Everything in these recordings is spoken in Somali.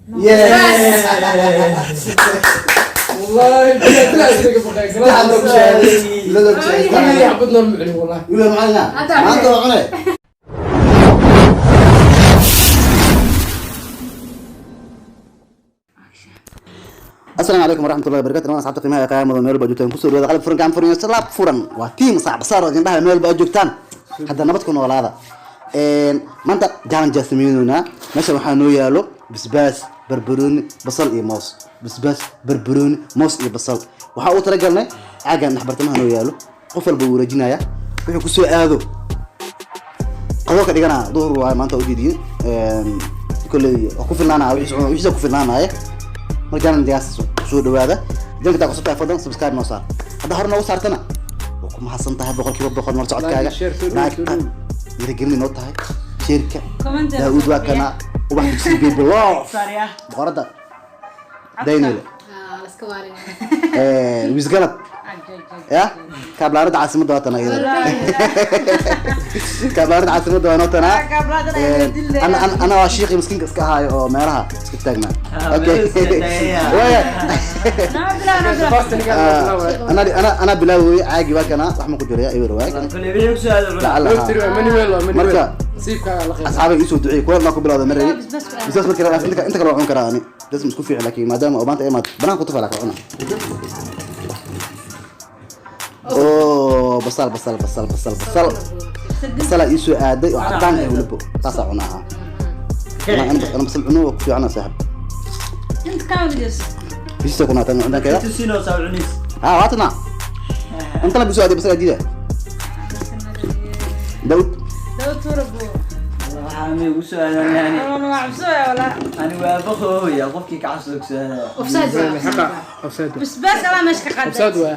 Yes. والله لا لا Saddex mara ku soo aaday. Wiilada ku soo aaday. حبد نور معلم والله. Wiilada macalina. Maanta waa cunay. Asalaamu calaykum waraxmatullahi wabarakatu. Waan asxaabta qiimaha ee qiyaamada meel baa joogtaan, kusoo dhawaada qalab furan, gacan furan iyo salaab furan. Waa tiim saac basaar oo idin dhahay meel baa joogtaan, hadda nabad ku noolaada. Maanta challenge aan sameynaynaa. Meesha waxaa noo yaalo basbaas, barbarooni, basal iyo moos. Basbaas, barbarooni, moos iyo basal. Waxaa uu talagalnay caagan dhexbartamaha noo yaalo. Qof walba wuu wareejinaya, wuxuu kusoo aado qadoo ka dhiganaa. Duhur waaye maanta, ujeediin kolley waa ku filnaanaya wixiisa ku filnaanaya. Marka challenge-gaas soo dhawaada. Janka taa kusubtahay, fadlan subscribe noo saar. Haddaa hore noogu saartana waa ku mahadsan tahay 100%. Mar socodkaaga Like, share, soo dhawow, soo dhawow. Dhiirigelin noo tahay share-ka. Comment. Daawud waa kana, ubax dugsi, baby love, boqoradda Daynile, wisgalab ya kaablaaradda caasimadda waa tana iyada. Kaablaaradda caasimadda waa noo tanaa. Ana waa shiiqii miskiinka iska ahaayo oo meelaha iska taagnaa. Okay, waya. Ana bilaaway. Caagi waa kana, wax ma ku jiraya, ewer waay. Lacala. Marka asxaabay iisoo duceeyey, kuwa maa ku bilawda ma rabi bisaas. Marka inta kale waa cun karaa ani, das isku fiican, laakiin maadaama oo maanta ay imaad banaan ku tufaa ka cuna. Oo basal, basal, basal, basal, basal, basala iisoo aaday oo cadaan ah welibo, taasaa cunaa. Ana basal cuno waa ku fiicana, saaxib. Bisisa kunaatan cuntaankeeda. Ha waatana inta la bisoo aaday basal diida. Daud. حقا offside. بسباس الله مش كقدر. Offside waa.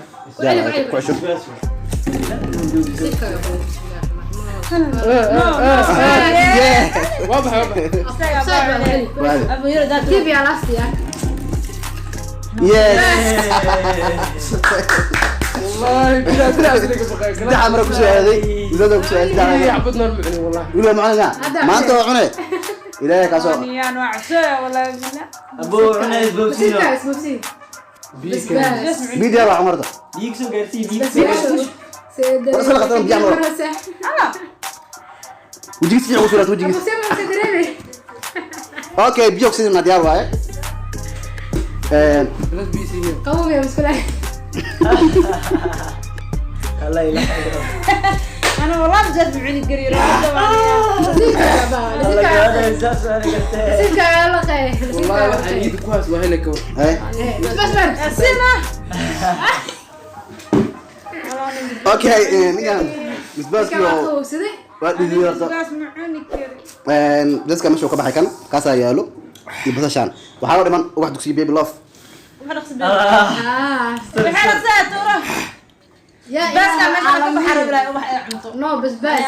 Ku cusub. واضح واضح. كيف يا لاستيا؟ Yes. والله بلا لا. Saddex mara kusoo aaday, wiilada kusoo aaday saddex. حبد نور معلم والله. Wiilada macalina maanta waa cunay. Ilaahay kaasoo. Bidiya waa cumarda. War iskala qabtaan biyaha mar. Wejigiis fiican u suuraat wejigiis. Okay, biyo sidii diyaar waaye. بس بي سي. قوم يا مسكولة. انا والله بجد بعيني قرير. والله waxaan iidi ku haas waa helay kawar. Eh. بس بس. سنة. Okay, ninkan basbaaskii oo waa dhidiyey horta. بس معوني كري. Dadka meesha uu ka baxay kan kaasaa yaalo iyo basashaan. Waxaa loo dhiman ubax dugsiyo, baby love. يا بس إله كان مش العالمين. بحرب لا عمتو. No بسباس، يا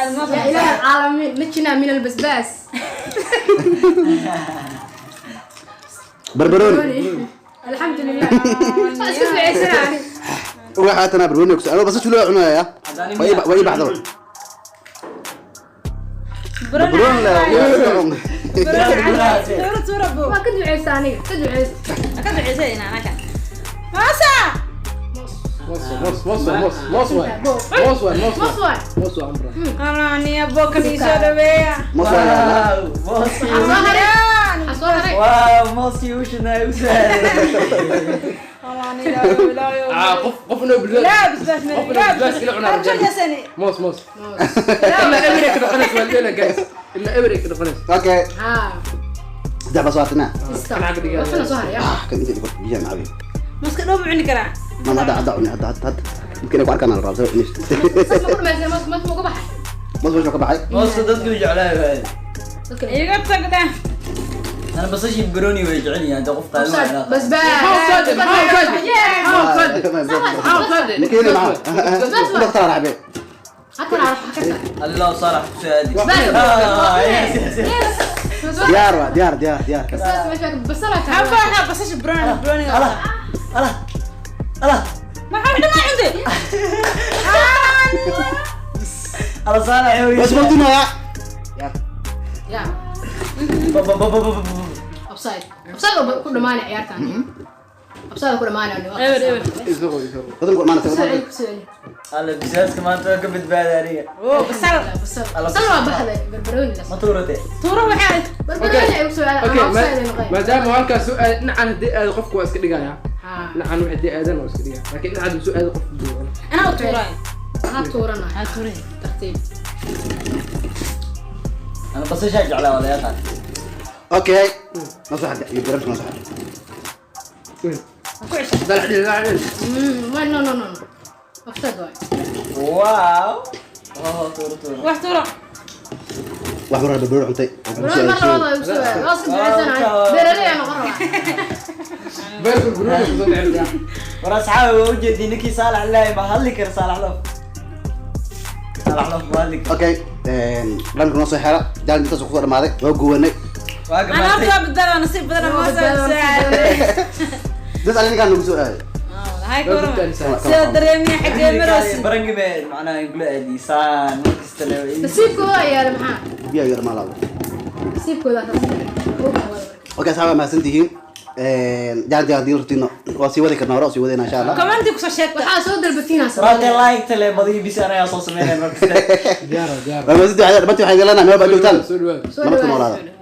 إله العالمين، نجنا من البسباس. Barbarooni. الحمد لله، اسكت عيسى. Ubax haatana barbarooni ku anoo basashu loo cunaya waa ii baxdaba barbarooni la. تورا تورا بو. ما كنت عيسى، أنا كنت عيسى. كنت عيسى انا كان ماسا. moos moos moos moos moos waay, moos waay, moos waay. مصور. Moos waa amra. انا يا بو كان يسولف. Moos waa yaalaa. Qof qof inuu bilaa. لا بس بس. Qof inuu basbaas ila cunaa. رجل يا سني. Moos moos ilaa eberay ka dhaqanaysa waa leela guys, ilaa eberay ka dhaqanaysa. Okay. ها. Saddex baa soo hartinaa. وصلنا صهر يا. Ah, kan inta dhigo biyaha macabi. مسك دوب عندي كرا. Man hadda hadda cuni, hadda hadda hadda mumkin ay ku arkaan la rabaa soo cunayso. بس ما كل ما ما ما قبح. Moos meesha ka baxay. iga tagda. بس بس. Mkiili maxaa inta kala raacbe. حتى انا راح اكسر. Diyaar waa diyaar, diyaar, diyaar. بس بس انا حبا بس بروني بروني. ما حد ما عندي. Bas moodinaya. يا. Offside, offside oo ku dhamaanay ciyaartan, offside ku dhamaanay. Eber, eber. Isoo isoo. Badan ku maana. Kusoo celi, kusoo celi. Alla, bisaaska maanta waa ka badbaada aniga. Oo, basal. Basal, basal waa baxday, barbarooni las. Ma tuurate? Tuuro waxay ahayd. Barbarooni ay kusoo celi Okay. ama offside ay noqon. Maadaama halkaas soo aad dhinacan, haddii aado qofku waa iska dhigaya. Ha. Dhinacan wixii haddii aadan waa iska dhigaya, laakiin dhinacan haddii soo aado qofku duuban. Anaa u tuuraay. Anaa tuuranayo. Aa, tuuray. Tartiib. Ana basashaa jeclaa, waa la yaqaan. Okay, ma soo xadda iyo barabka ma soo xadda. Ku cesha. Dalac dhil, dalac dhil. No, no, no, no, offside waay. Wow, oh, tuuro, tuuro. Wax tuuro. Wax mar barbarooni cuntay. Barbarooni mar labaad ay kusoo celi, waa iska duceysanahay, beeraley aan noqon rabaa. Beerka guruuda kusoo dhicin. War asxaabi, waa ujeedii ninkii Saalax laahi, ma hadli kara. Saalax Loof, Saalax Loof ma hadli karo. Okay, dhanka noo soo xera. Challenge intaas kusoo dhamaaday, waa guwanay. Waa Anaa horta gamaatay. waa badbaada, waa nasiib badan. Waa Ma badbaado, soo nasiib badan. Dad ali ninkaan nagu soo aaday. Hay, ka warama sida dareemiya xagee marosi? Barangi be macnaha igula aadiisaan markasta le. Nasiibkooda ayaa la maxaa? Biyaa yar maa laabo. Nasiibkooda saas. Okay, asxaab, waa mahadsan tihiin. Challenge haddii rabtiino waa sii wadi karnaa, hore waa sii wadayna insha Allah. Commenti kusoo sheegta. Waxaa soo dalbatiinaa. Raate like tale badiyo bis anagaa soo sameynaya markasta. Diyaar, diyaar. Waa mahadsantihiin. Dhammaantiin waxaan idin leenahay meel baa joogtaan Soo dhawaad. Soo nabad ku dhawaada. noolaada.